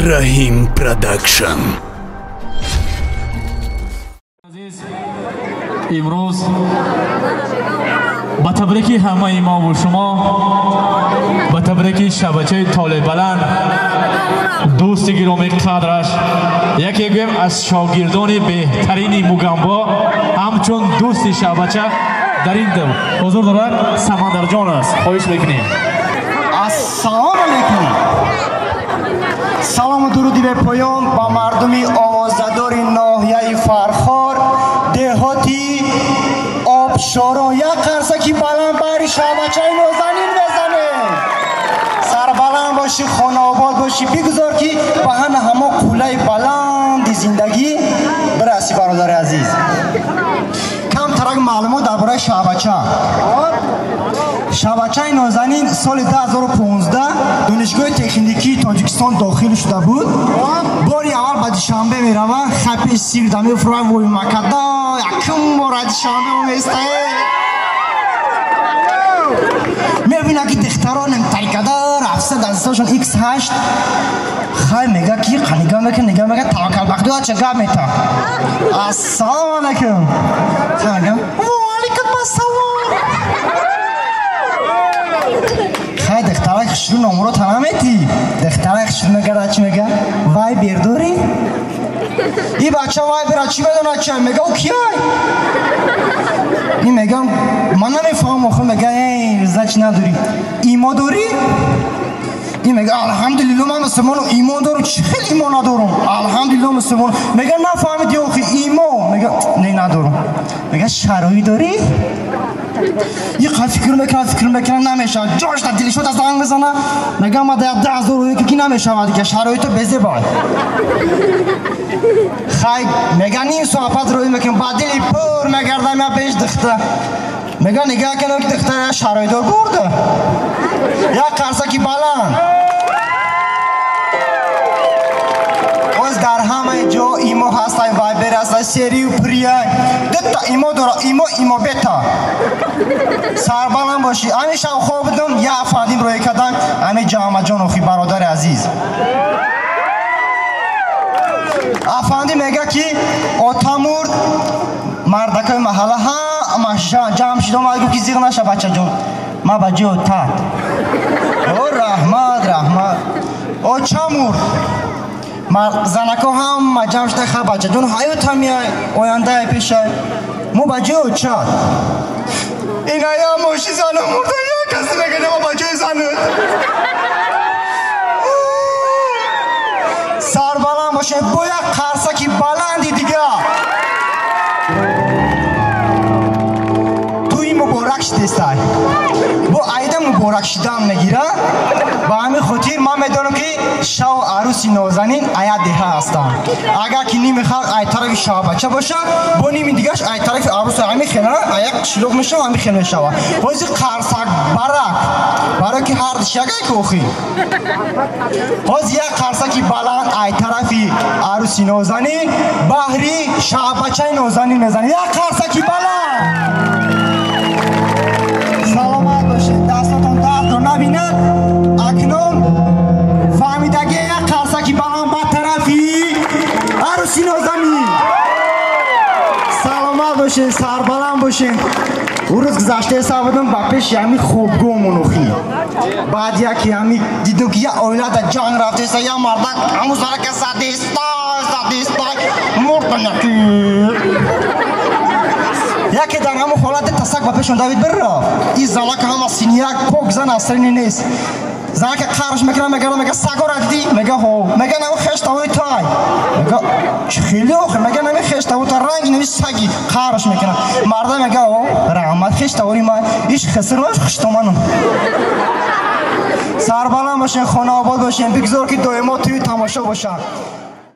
Раҳим Продакшн. Азиз, имрӯз ба табрики ҳамаи мову шумо, ба табрики шабачаи Толебаланд, дӯсти гиромии қадраш, яке гӯем аз шогирдони беҳтарини Мугамбо, ҳамчун дӯсти шабача дар ин дам ҳузур дорад, Самандарҷон аст. Хоҳиш мекунем. Ассалому алайкум. Салому дуруди бепоён ба мардуми овозадори ноҳияи Фархор, деҳоти Обшоро. Як қарсаки баланд бари шабачаи нозанин мезанем. Сарбаланд бошӣ, хонаобод бошӣ, бигузор ки ба ҳама ҳамо қуллаи баланди зиндагӣ бирасӣ, бародари азиз. Камтарак маълумот дар бораи шабача. Шабачаи нозанин соли 2015 донишгоҳи техникии Тоҷикистон дохил шуда буд. Бори аввал ба Душанбе мерава, хапи сирда мефурад, вой макада, якум бора Душанбе меистае. Мебина ки духтаронам тайкада рафта дасташон X8. Хай мега ки қанига мека, нига мека, таваккал бахтиёр ча гап мета. Ассалому алайкум. Хай мега, ва алайкум ассалом. Хай духтарак хушрӯ номро та наметӣ. Духтарак хушрӯ мегарда чӣ мега? Вай бердорӣ? И бача вай бера чӣ медонад чӣ? Мега ӯ кияй? И мегам ман намефаҳмам охир, мега эй зач надорӣ. Имо дорӣ? И мега алҳамдулилло ман мусулмонам, имон дорам, чӣ хел имон надорам? Алҳамдулилло мусулмон. Мега нафаҳмидӣ охи имо? Мега не надорам. Мега шароит дорӣ? И қад фикр мекунад, фикр мекунад, намешавад. Ҷош дар дилишода занг мезана. Мега ма дар 10,000 рӯй ки намешавад, дига шароито безебай. Хай мега ним соат пас рӯй мекунам, ба дили пур мегардам я пеш духта. Мега нигаҳ кунам ки духтара шароитдор бурда. Як қарсаки баланд. Оз дар ҳамаи ҷо имо ҳастай, вайбер ҳастай, серию прияй. Дута имо дора, имо имо бета. Сарбаланд бошӣ. Ами шаб хоб будам, я афандим рӯй кардам, ами ҷамъаҷон охи бародари азиз. Афанди мега ки ота мурд, мардакои маҳалла ҳама ҷамъ шуда омад, гуфт ки зиғ наша бачаҷон, ма ба ҷои отат. О раҳмат, раҳмат. Оча мурд, занако ҳама ҷамъ шуда, ха бачаҷон, ҳаётам яй, ояндаи пешай, мо ба ҷои очат. Ина я моши зану мурда, як касе мега ма ба ҷои занут. Сарбаланд бошед, бо як қарсаки баланди дига. Тӯи муборак шидестай. Бо айда муборак шидан мегира. Ба ҳамин хотир ман медонам ки шаву арӯси нозанин ая деҳа ҳастанд. Агар ки ними халқ ай тарафи шабача бошад, бо ними дигаш ай тарафи арӯс, ҳамин хела аяк қишлоқ мешава, ҳамин хел мешава. Ҳозир қарсак барак, барои ки ҳар диш якай кохи. Ҳозир як қарсаки баланд ай тарафи арӯси нозанин баҳри шабачаи нозанин мезанад. Як қарсаки баланд. Саломат бошед, дастотон дардро набинад. Акнун фаҳмидагӣ як қарсаки баланд ба тарафи арӯси нозанин. Саломат бошед, сарбаланд бошед. Ӯ рӯз гузаштаи сар будам ба пеши ҳами хобгоҳмон охи. Баъд яке ҳами дидам ки як оила дар ҷанг рафтеста, як мардак ҳамун зарака задеста, задеста, мурдан яки. Яке дар ҳамун ҳолате тасак ба пешон давид бирафт. Ин занака ҳама синияк пок зан асрини нест. Занака қарш мекунад, мега, мега сагора дидӣ? Мега ҳо. Мега нав хештавои тай. Мега чӣ хеле охир? Мега нами хештаво та ранги нави саги қарш мекунад. Марда мега о раҳмат хештавори ман. Иш хиср хуштоманам. Сарбаланд бошен, хонаобод бошен, бигзор ки доимо тӯи тамошо бошад.